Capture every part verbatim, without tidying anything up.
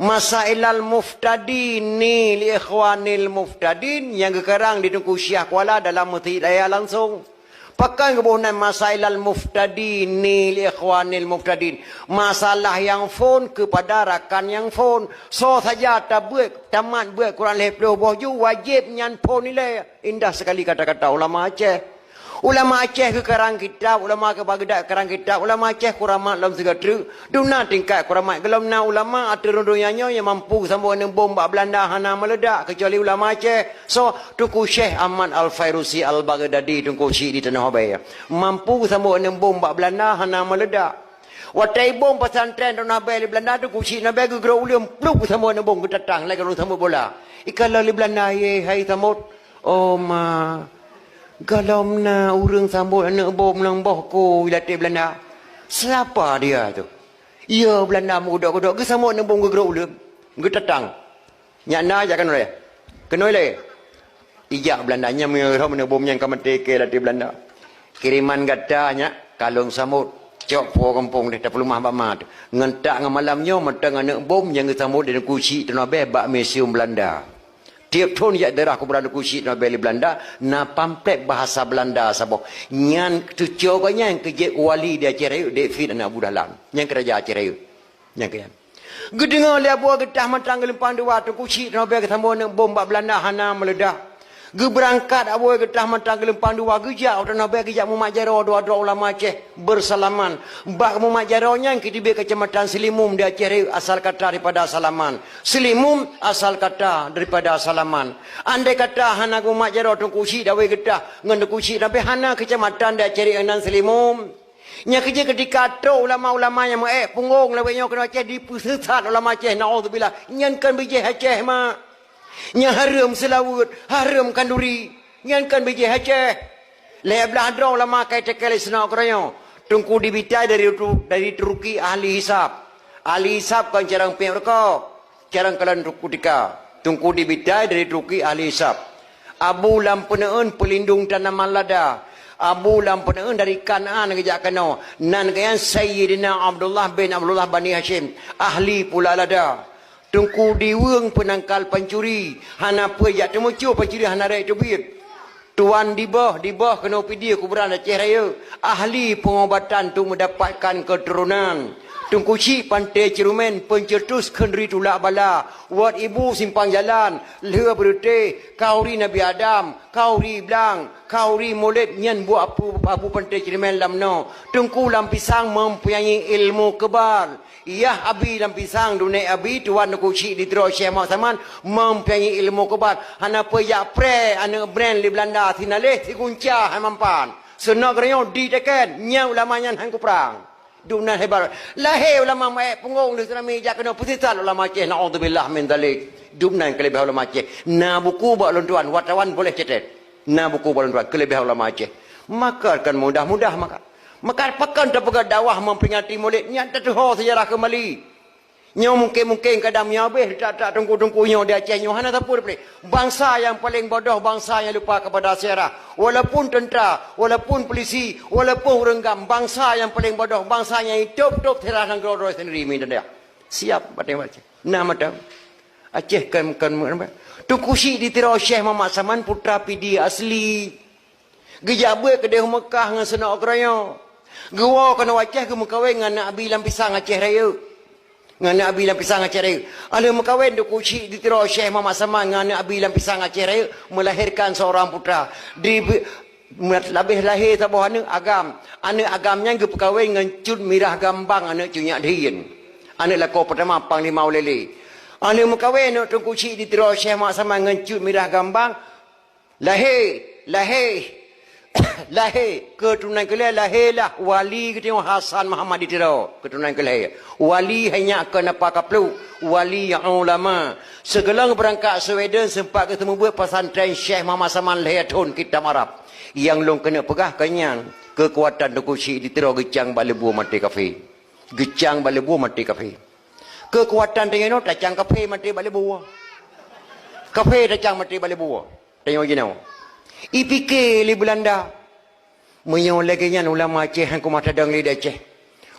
Masailal muftadin ni li ikhwanil muftadin nyang geukarang di Teungku Syiah Kuala dalam Meuseujid Raya langsong. Pakon geuboh nan masailal muftadin ni li ikhwanil muftadin? Masalah nyang phon keupada rakan nyang phon. Soe saja tabeuet, tamat beuet Quran lhèe ploh boh ju, wajéb nyan phon ilèe. Indah sekali kata-kata ulama Aceh. Ulama Aceh geukarang kitab, ulama ke Baghdad karang kitab, ulama Aceh kuramat lom sigoe treuk. Dum na tingkat kuramat, gohlom na ulama ateueh rhueng donya nyoe nyang mampu geusambot aneuk bom bak Belanda hana meuledak, keucuali ulama Aceh. Soe? Teungku Syekh Ahmad Al-Fairusi Al-Baghdadi, Teungku Chik di Tanoh Abee. Mampu geusambot aneuk bom bak Belanda hana meuledak. Watèe ibom pesantren Tanoh Abee lé Belanda, Teungku Chik Tanoh Abee geugrôp u leuen, plup, geusambot aneuk bom geutatang lagèe ureueng sambot bola. Ikalon lé Belanda, "Ye, hai sambot." Oh ma, gohlom na ureueng sambot aneuk bom nang boh kôi latèe Belanda. Siapa dia tu? Iya, Belanda meugodok-godok, geusambot aneuk bom geugrôp u leuen, geutatang. Nyak na jak keunoe lé. Keunoe lé. Ijak Belanda nyan meunyoe aneuk bom nyan ka maté kée latèe Belanda. Kiriman gata nyak ka lôn sambot. Cok puwoe gampông deh, tapeuleumah bak ma teuh. Ngon tak ngon malam nyoe mantong aneuk bom nyang geusambot di Teungku Chik Tanoh Abee bak museum Belanda. Tiep thon jak daerah kuburan Teungku Chik Tanoh Abee lé Belanda, na pamflet bahasa Belanda saboh. Nyan teucok gobnyan keu jeuet wali di Aceh Rayeuk, David aneuk Abu Dahlan. Nyan keu raja Aceh Rayeuk. Nyan keu nyan. Geudeungoe lé Abu Geutah Mantang Geulumpang Dua, Teungku Chik Tanoh Abee geusambot aneuk bom bak Belanda hana meuledak. Geubeurangkat Abu Geutah Mantang Geulumpang Dua, geujak u Tanoh Abee, geujak mumat jaroe dua droe ulama Aceh beusalaman. Bak mumat jaroe nyan keudibée keucamatan Seulimum di Aceh Rayeuk, asal kata daripada salaman. Seulimum asal kata daripada salaman. Andai kata hana geumumat jaroe Teungku Chik Dawé Geutah ngon Teungku Chik Tanoh Abee, hana keucamatan di Aceh Rayeuk nan Seulimum. Nyan keuh jih keutika trok ulama-ulama nyang meu-ék punggong lawét nyoe keunoe Aceh, dipeuseusat ulama Aceh, naudzubillah. Nyan kon bijéh Aceh, mak. Nyan hareuem seulaweuet, hareuem khanduri. Nyan kon bijéh Aceh. Lhée blaih droe ulama ka itékée lé Seunok Keureunyong. Teungku Dibitai dari Tu-, dari Turki ahli hisab. Ahli hisab kon carông piep rukok. Carông kalon Teungku Tika. Teungku Dibitai dari Turki ahli hisab. Abu Lam Peuneuen peulindong tanaman lada. Abu Lam Peuneuen dari Kanaan geujak keunoe. Nan geuh nyan Sayyidina Abdullah bin Abdullah Bani Hasyim, ahli pula lada. Teungku Diweueng peunangkal pancuri, hana peue jak teumucue pancuri hana rhot teubiet. Tuan Diboh, Diboh keunoe Pidie kuburan Aceh Rayeuk, ahli peungobatan untuk meudapatkan keuturonan. Teungku Chik Panté Ceurumen, peuncetus khanduri tulak bala, Wat Ibu simpang jalan, lheueh beureutéh, khanduri Nabi Adam, khanduri blang, khanduri mulod nyan buet Abu, Abu Panté Ceurumen lam noe. Teungku Lam Pisang mempunyai ilmu kebal. Yah Abi Lam Pisang, dunek Abi, tuan Teungku Chik di Tiro Syekh Muhammad Saman, mempunyai ilmu kebal. Hana peue jak preh aneuk brand lé Belanda, sinaléh sigunca hai mampan. Seunok Keureunyong diteken, nyan ulama nyan han kuprang. Dum nan hebat. Lahé ulama meu-ék punggong di tsunami jak keunoe peusisat ulama Aceh, naudzubillah min dzalik. Dum nan keuleubeh ulama Aceh. Na buku bak lôn tuan, wartawan boleh cetet. Na buku bak lôn tuan, keuleubeh ulama Aceh. Maka kan mudah-mudah maka. Maka pakon tapeugah dakwah memperingati Maulid, nyan tateuho sejarah kembali. Nyoe mungken-mungken kadang meunyoe habéh that-that teungku-teungku nyoe di Aceh nyoe hana sapeue teupeuleueh. Bangsa nyang paleng bodoh, bangsa nyang lupa kepada sejarah. Walaupun teuntara, walaupun polisi, walaupun ureueng GAM, bangsa nyang paleng bodoh, bangsa nyang itôb-tôb sejarah nanggroe droe sendiri, mi dan dia. Siap bateng Aceh. Nah, mata. Aceh kan, kan, Teungku Chik di Tiro Syekh Muhammad Saman, putra Pidie asli. Geujak beuet keudeh u Meukah ngon Seunok Keureunyong. Geuwoe keunoe Aceh geumeukawen ngon aneuk Abi Lam Pisang Aceh Rayeuk. Ngon aneuk Abi Lam Pisang Aceh Rayeuk. Alheuh meukawen Teungku Chik di Tiro Syekh Muhammad Saman ngon aneuk Abi Lam Pisang Aceh Rayeuk, melahirkan seorang putra. Di, labeh lahé saboh aneuk agam. Aneuk agam nyan geupeukawen ngon Cut Mirah Gambang, aneuk Cut Nyak Dhien. Aneuk lakoe peutama Panglima Ulèe Lheue. Alheuh meukawen aneuk Teungku Chik di Tiro Syekh Muhammad Saman ngon Cut Mirah Gambang, lahé, lahé, lahé, keuturonan keulhèe lahé lah wali geutanyoe Hasan Muhammad di Tiro, keuturonan keulhèe. Wali hai nyak keu napa kapluk, wali ulama. Sigohlom beurangkat Sweden seumpat geuseumeubeuet pesantren Syekh Muhammad Saman lhèe thon kitab Arab. Nyang lôn keuneuk peugah keu nyan, keukuatan Teungku Chik di Tiro geucang bak leubue maté kafé. Geucang bak leubue maté kafé. Keukuatan tanyoe nyoe tacang kafé maté bak leubue. Kafé tacang maté bak leubue. Tanyoe jinoe. Ipike lé Beulanda. Meunyoe lagèe nyan ulama Aceh han keumah tadong lé di Aceh.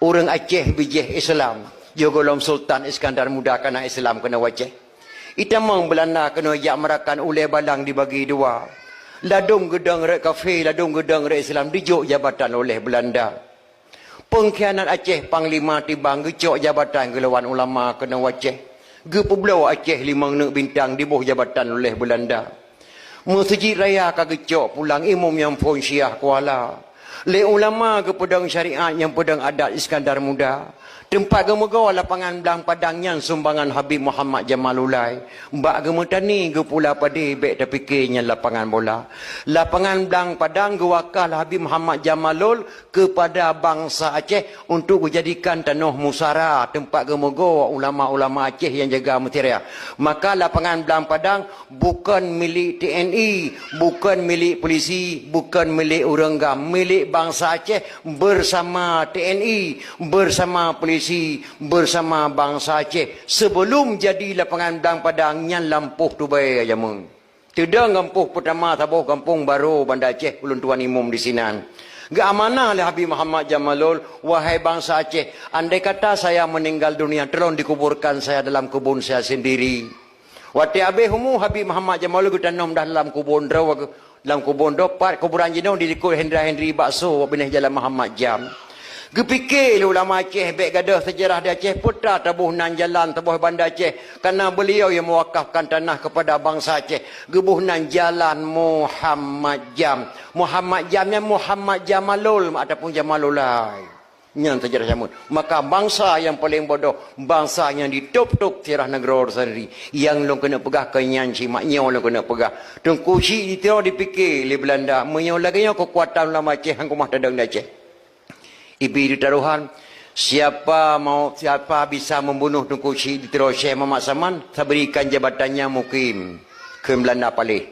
Ureueng Aceh bijéh Islam. Jih gohlom Sultan Iskandar Muda kana Islam keunoe u Aceh. Itamong Beulanda keunoe jak meurakan ulèe balang dibagi dua. Ladôm geudong rot kafé, ladôm geudong rot Islam dijok jabatan oleh Beulanda. Peungkhianat Aceh, Panglima Tibang geucok jabatan geulawan ulama keunoe u Aceh. Geupeubloe Aceh limong neuk bintang diboh jabatan oleh Beulanda. Meuseujid raya ka geucok pulang imum nyang phon Syiah Kuala. Lé ulama geupeudong syariat nyang peudong adat Iskandar Muda. Teumpat geumeugoe lapangan Blang Padang nyan sumbangan Habib Muhammad Jamalulai. Bak geumeutani geupula padé bèk tapike nyan lapangan bola. Lapangan Blang Padang geuwakah lé Habib Muhammad Jamalul keupada bansa Aceh untuk geujadikan tanoh musara teumpat geumeugoe ulama-ulama Aceh nyang jaga meuseujid raya. Maka lapangan Blang Padang bukon milék T N I, bukon milék polisi, bukon milék ureueng GAM, milék bansa Aceh bersama T N I, bersama polisi, bersama bansa Aceh. Sebelum jadi lapangan Blang Padang nyan lampôh Tubai jameun. Teudong gampông peutama saboh gampông Baro Banda Aceh, ulôn tuan imum disinan. Geuamanah lé Habib Muhammad Jamalul, "Wahai bansa Aceh, andai kata saya meninggal dunia, tolong dikuburkan saya dalam kebun saya sendiri." Watèe abéh umu Habib Muhammad Jamalul geutanom dah lam kubon droe, lam kubon droe pat kuburan jinoe di likot Hendra Hendri Bakso binéh Jalan Muhammad Jam. Geupike lé ulama Aceh bèk gadôh seujarah di Aceh, peue ta taboh nan jalan saboh Banda Aceh, karena beliau yang mewakafkan tanah kepada bansa Aceh, geuboh nan Jalan Muhammad Jam. Muhammad Jam nyan Muhammad Jamalul ataupun Jamalulai. Nyan seujarah jameun. Maka bansa nyang paleng bodoh, bansa nyang ditôb-tôb seujarah nanggroe sendiri. Nyang lôn keuneuk peugah keu nyan cit, mak nyoe lôn keuneuk peugah. Teungku Chik di Tiro dipike lé Beulanda, meunyoe lagèe nyoe keukuatan ulama Aceh, han keumah tadong di Aceh. Ibi di tarohan, siapa mau, siapa bisa membunuh Teungku Chik di Tiro Syekh Muhammad Saman, saya berikan jabatannya mukim. Kheun Beulanda paléh.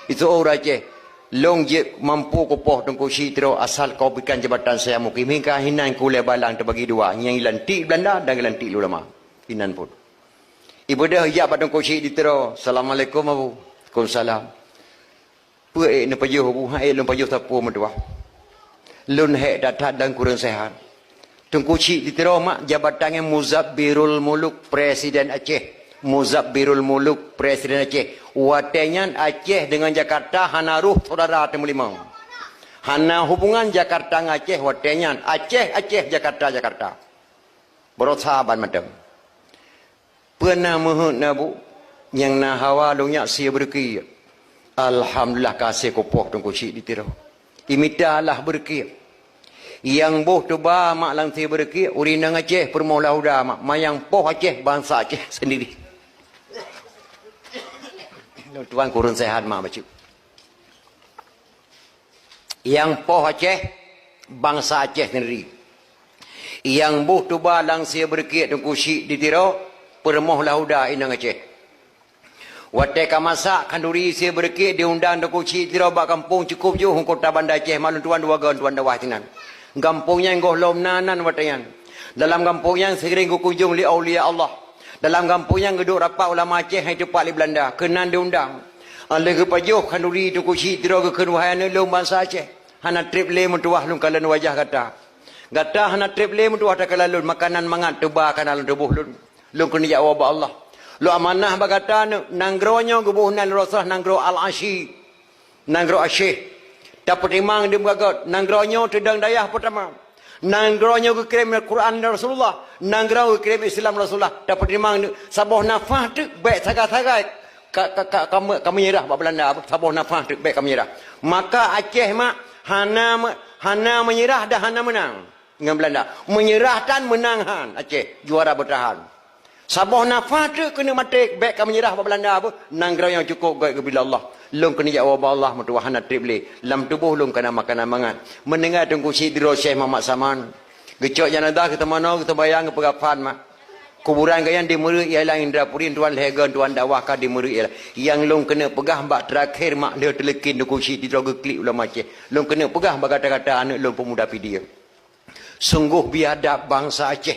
Itu ureueng Aceh, lôn jeuet mampu kupoh Teungku Chik di Tiro asal kau berikan jabatan saya mukim. Hingga hinan kulèe balang teubagi dua, nyang geulantik Beulanda dan geulantik ulama. Hinan phôn. Ibeudôh ijak bak Teungku Chik di Tiro, "Assalamualaikum, Abu." "Waalaikumsalam." "Peue ék neupajoh, Abu?" "Han ék lôn pajoh sapeue meutuah. Lôn hék that-that dan kureueng seuhat." Teungku Chik di Tiro mak jabatan nyan Muzabbirul Muluk, Presiden Aceh. Muzabbirul Muluk, Presiden Aceh. Watèe nyan Aceh deungon Jakarta hana roh syedara teumeulimong. Hana hubungan Jakarta ngon Aceh watèe nyan. Aceh, Aceh, Jakarta, Jakarta. Baroesa ban mantong. Peue na meuheuet na bu, nyang na hawa lôn nyak sie beureukiek. Alhamdulillah ka sie kupoh Teungku Chik di Tiro. Imita lah beureukiek. Nyang boh tuba mak lam sie beureukiek, ureueng inong Aceh peurumoh Lahuda mak, manyang poh Aceh bansa Aceh sendiri. Lôn tuan kureueng seuhat mak bacut. Nyang poh Aceh, bansa Aceh sendiri. Nyang boh tuba lam sie beureukiek Teungku Chik di Tiro, peurumoh Lahuda inong Aceh. Watèe ka masak khanduri sie beureukiek diundang Teungku Chik di Tiro bak gampông cukôp jôh u kota Banda Aceh, mak lôn tuan dua goe tuan dakwah sinan. Gampông nyan gohlom na nan watèe nyan. Dalam gampông nyan seuring geukunjong lé aulia Allah. Dalam gampông nyan geuduek rapat ulama Aceh nyang teupat lé Beulanda, keunan diundang. Lheueh geupajoh khanduri Teungku Chik di Tiro geukheun, "Wahai aneuk lôn bansa Aceh, hana treb lé meutuah lôn kalon wajah gata. Gata hana treb lé meutuah takalon lôn, makanan mangat tuba ka na lam tuboh lôn. Lôn keuneuk jak woe bak Allah. Lôn amanah bak gata aneuk, nanggroe nyoe geuboh nan lé Rasulullah nanggroe Al-Asyi." Nanggroe Aceh. Tapeutimang di meugagot, nanggroe nyoe teudong dayah peutama. Nanggroe nyoe geukirém Al-Quran dari Rasulullah. Nanggroe geukirém Islam Rasulullah. Tapeutimang di saboh nafah teuk bèk sagai-sagai ka, ka, ka, ka me-, ka meunyeurah bak Beulanda. Saboh nafah teuk bèk ka meunyeurah. Maka Aceh mak hana me-, hana meunyeurah dan hana meunang ngon Beulanda. Meunyeurah tan, meunang han. Aceh juara beutahan. Saboh nafah teuk keuneuk maté, bèk ka meunyeurah bak Beulanda beuh. Nanggroe nyang cukôp göt geubila Allah. Lôn keuneuk jak woe bak Allah meutuah hana treb lé. Lam tuboh lôn ka na makanan mangat. Meuninggai Teungku Chik di Tiro Syekh Muhammad Saman. Geucok janazah geuteumanoe, geuteumbayang, geupeugah phan mak. Kuburan geuh nyan di Meureue ialah Indrapuri, tuan lhèe goe tuan dakwah ka di Meureue ialah. Nyang lôn keuneuk peugah bak teurakhé mak lheueh teuleukin Teungku Chik di Tiro geuklik ulama Aceh. Lôn keuneuk peugah bak gata-gata aneuk lôn peumuda Pidie. Sunggoh biadab bansa Aceh.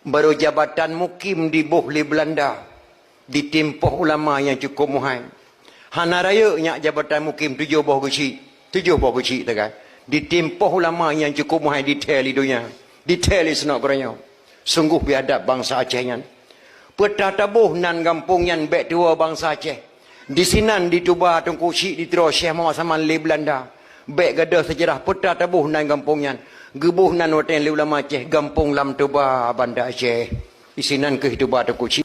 Barô jabatan mukim diboh lé Beulanda, ditimpôh ulama nyang cukôp muhai. Hana rayeuk nyak jabatan mukim tujoh boh geuchik, tujoh boh geuchik sagai. Ditimpôh ulama nyang cukôp muhai dithèe lé donya, dithèe lé seunok geuranyoe. Sunggoh biadab bansa Aceh nyan. Peue taboh nan gampông nyan bék tuwoe bansa Aceh. Disinan dituba Teungku Chik di Tiro Syekh Muhammad Saman lé Beulanda. Bék gadôh seujarah peue taboh nan gampông nyan. Geuboh nan watée lé ulama Aceh gampông Lam Toba Banda Aceh. Disinan kheueh tuba Teungku Chik.